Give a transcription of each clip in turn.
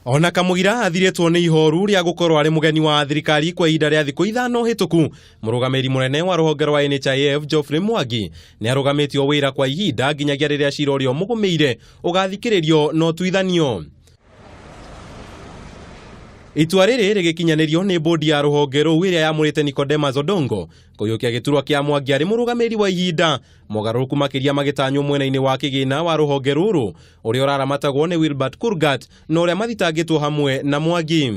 Ona Kamũira athirĩtwo nĩ ihoru rĩa gũkorwo arĩ mũgeni wa thirikari kwa ihinda rĩa thikũ 5 hĩtũku, mũrũgamĩrĩri mũnene wa rũhonge rwa NHIF Geoffrey Mwangi nĩ arũgamĩtio wĩra kwa ihinda nginyagia rĩrĩa cira ũrĩa ũmũgũmĩire ũgathikĩrĩrio na ũtuithanio. Itua rĩrĩ rĩgĩkinyanĩrio nĩ bodi ya rũhonge rũu ĩrĩa yamũrĩte Nicodemus Odongo kũiyũkia gĩturwa kĩa Mwangi arĩ mũrũgamĩrĩri wa ihinda, mogarũrũku makĩria magĩtanywo mwena-inĩ wa kĩgĩna wa rũhonge rũrũ ũrĩa ũraramatagwo nĩ Wilbert Kurgat na ũrĩa mathitangĩtwo hamwe na Mwangi.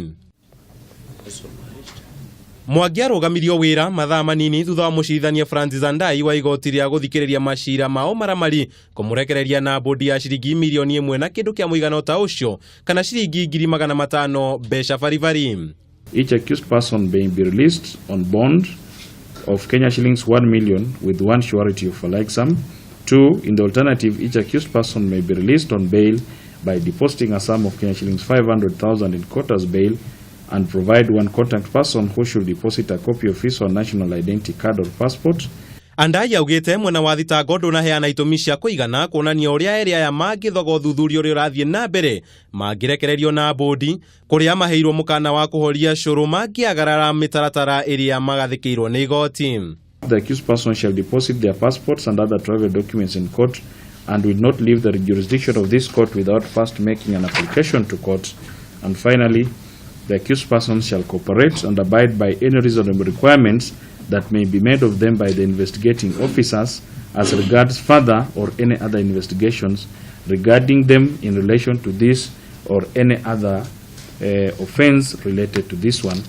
Mwangi arũgamirio wĩra mathaa manini thutha wa mũcirithania Francis Andai wa igoti rĩa gũthikĩrĩria macira ma ũmaramari kũmũrekereria na bodi ya ciringi mirioni 1 na kĩndũ kĩa mũigana ta ũcio kana ciringi 500,000 mbeca baribari. Each accused person may be released on bond of Kenya shillings 1 million with one surety of a like sum. 2, in the alternative, each accused person may be released on bail by depositing a sum of Kenya shillings 500,000 in court as bail and provide one contact person who should deposit a copy of his or national identity card or passport. Andai augĩte mwena wa thitango ndũnaheana itũmi cia kũigana kuonania ũrĩa erĩ aya mangĩthoga ũthuthuria ũrĩa ũrathiĩ na mbere mangĩrekererio na bodi kũrĩa maheirwo mũkana wa kũhoria cũrũ mangĩagarara mĩtaratara ĩrĩa magathĩkĩirwo nĩ igoti. The accused person shall deposit their passports and other travel documents in court and will not leave the jurisdiction of this court without first making an application to court. And finally, the accused person shall cooperate and abide by any reasonable requirements that may be made of them by the investigating officers as regards further or any other investigations regarding them in relation to this or any other offense related to this one.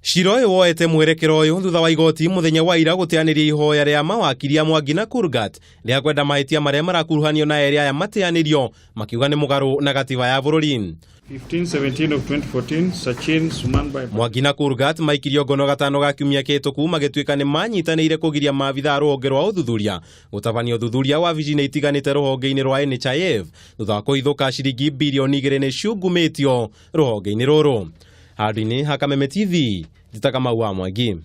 Cira ũyũ woete mwerekero ũyũ thutha wa igoti mũthenya wa ira gũteanĩria ihoya rĩa mawakiri a Mwangi na Kurgat rĩa kwenda mahĩtia marĩa marakuruhanio na erĩ aya mateanĩrio, makiuga nĩ mũgarũ na gatiba ya bũrũri. 1517 of 2014, Sachin Sumanbai. Mwangi na Kurgat maikirio ngono gatano ga kiumia kĩhĩtũku magĩtuĩka nĩ manyitanĩire kũgiria maabitha a rũhonge rwa ũthuthuria gũtabania ũthuthuria wabici-inĩ itiganĩte rũhonge-inĩ rwa NHIF thutha wa kũhithũka ciringi 2 birioni nĩ ciungumĩtio rũhonge-inĩ rũrũ. Handũ-inĩ ha Kameme TV, njĩtaga Mau wa Mwangi.